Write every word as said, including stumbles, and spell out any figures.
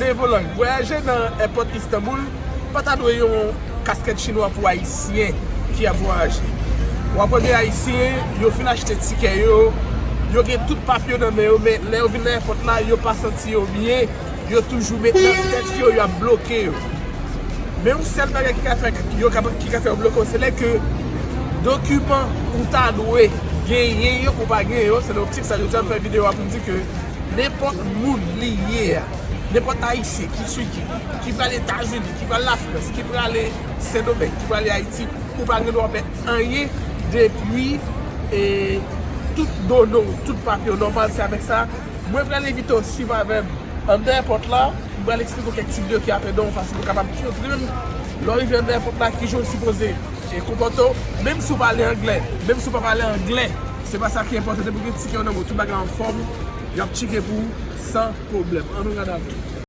Devolang, vwayaje nan èpòt Istanbul pa ta dwe yon kaskèt chinwa pou Ayisyen ki ap vwayaje. W ap wè gen Ayisyen, yo fin achte tikè yo, yo gen tout papye yo nan men yo, men lè yo vin nan èpòt la, yo pa santi yo byen, yo toujou met nan tèt yo, y ap bloke yo. Men yon sèl bagay ki ka fè yo ki ka fè yo bloke w, se lè ke dokiman ou ta dwe genyen yo, ou pa genyen yo, se nan optik sa jodi a m fè videyo a pou m di ke nenpòt moun li ye a, nenpòt Ayisyen ki Tiki, ki prale Etazini, ki prale Lafrans, ki prale Sendomeng, ki prale Ayiti, ou pa gen dwa pèd anyen depi e, tout done w, tout papye w nòmal, se avèk sa. Mwen pral envite w swiv avè m anndan èpòt la, m pral eksplike w kèk ti video ki ap ede w fason pou w kapab konprann lè w rive anndan èpòt la, kijan w sipoze e konpòte w, menm si w pale anglè, menm si w pa pale anglè, se pa sa ki enpòtan, depi w gen tikè w nan men w, tout bagay anfòm, y ap tcheke pou w san pwoblèm. Ann nou gade avè m.